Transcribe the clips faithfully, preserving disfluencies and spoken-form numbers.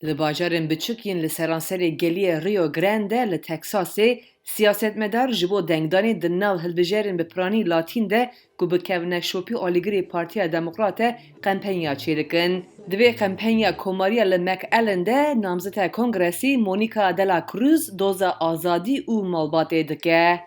Li bajarên biçûk yên li seranserê geliyê Rio Grande li Texasê, siyasetmedar ji bo dengdanê di nav hilbijarên bi piranî latîn de ku bi kevneşopî alîgirê Partiya Demokrat e, kampenya çêdikin. Di vê kampenya komariya li McAllen de namzeta kongresî Monica de la Cruz doza azadî û malbatê dike.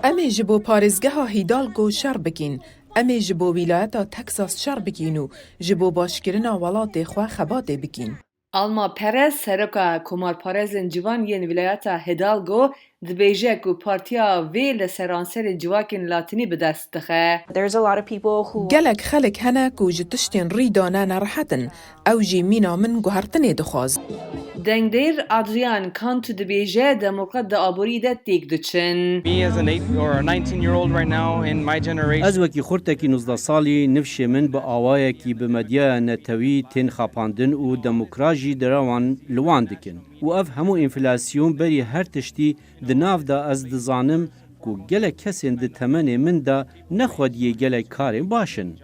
Em ê ji bo parêzgeha Hidalgo şer bikîn. Em ê ji bo wîlayeta Texas şer bikîn û ji bo başkirina welatê xwe xebatê bikîn. Alma Perez, seroka komarparêzên ciwan yên wîlayeta Hidalgo, dibêje ku partiya wê li seranserê civakên latînî bi dest dixe. There's a lot of people who Gelek xelk hene ku ji tiştên rî dane nerehet in. Ew jî mîna min guhertinê dixwaz. Dengdêr Adrian Cantu dibêje demokrat di aborî de têk diçin. Me as an eight or a nineteen year old right now in my generation. Ez wekî xurtekî nozdeh salî, nifşê min bi awayekî bi medyaya netewî tên xapandin û demokrat jî derewan li wan dikin. Û ev hemû enflasyon berî her tiştî di nav de ez dizanim ku gelek kesên di temenê min de nexwediyê gelek karên baş in.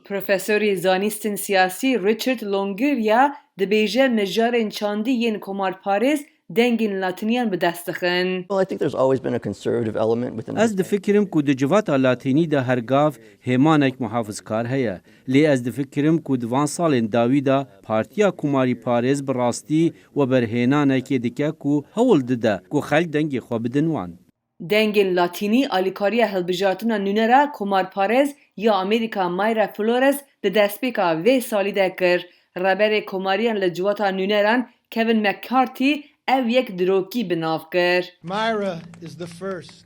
Profesorê zanîstên siyasî Richard Longiria dibêje mijarên çandî yên komarparêz dengên latîniyan bi dest dixin. Well, I think there's always been a conservative element within the Ez difikirim ku di civata latînî de her gav hêmanek muhafizkar heye. Lê ez difikirim ku di van salên dawî de Partiya Komarî Parêz bi rastî weberhênanekê dike ku hewl dide ku xelk dengê xwe bidin wan. Dengên latînî alîkariya hilbijartina nûnera komarparêz ya Amerîka Mayra Flores di destpêka vê salî de kir. Rêberê komariyan li civata nûneran Kevin McCarthy ev yek dirokî bi nav kir. Myra is the first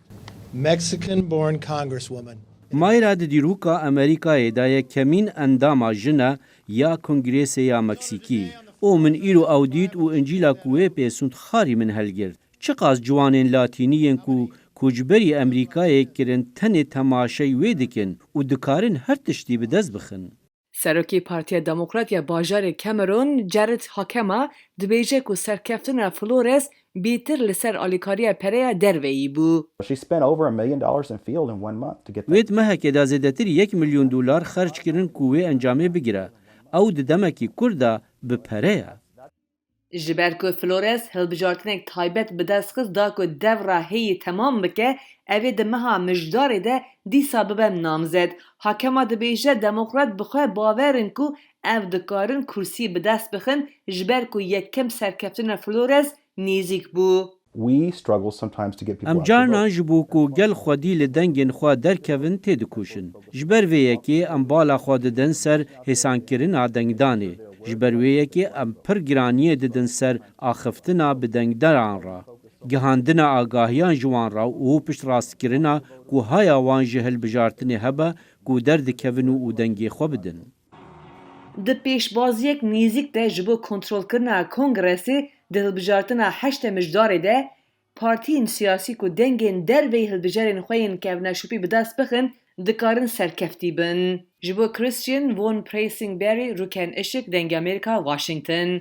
Mexican born congresswoman. Mayra di dîroka Amerîkayê de yekemîn endama jin e ya Kongrêsê ya Meksîkî û min îro ew dît û Încîla ku wê pê sûnd xarî min helgirt. Çiqas ciwanên latînî yên ku koçberî Amerîkayê kirin tenê temaşey wê dikin û dikarin her tiştî bi dest bixin. Serokê Partiya Demokrat ya bajarê Cameron, Jared Hakema, dibêje ku serkeftina Flores bêtir li ser alîkariya pereya derveyî bû. She spent over a million dollars in field in one month to get that. Wê di mehekê de zêdetir yek milyon dolar xerc kirin ku wê encamê bigire. Ew di demekî kurt de bi pere ye. Ji ber ku Flores hilbijartinek taybet bi dest xist da ku devra hêyî temam bike, ev ê di meha Mijdarê de dîsa bibe namzet. Hakema dibêje demokrat bi xwe bawer in ku ev dikarin kursî bi dest bixin, ji ber ku yekem serkeftina Flores nêzîk bû. We struggle sometimes to get people Em out the carnan vote. Ji bo ku gel xwedî li dengên xwe derkevin têdikoşin. Ji ber vê yekê em bala xwe didin ser hêsankirina dengdanê. Ji ber wê yekê em pir giraniyê didin ser axiftina bi dengdaran re, gihandina agahiyan ji wan re û piştrastkirina ku haya wan ji hilbijartinê hebe ku derdikevin û û dengê xwe bidin. Di pêşbaziyek nêzîk de ji bo kontrolkirina kongresê di hilbijartina heştê Mijdarê de, partiyên siyasî ku dengên derveyî hilbijarên xwe yên kevneşopî bi dest bixin, dikarin serkeftî bin. Ji bo Christian von Preissing Berry, Rûken Işık, Dengê Amerîka, Washington.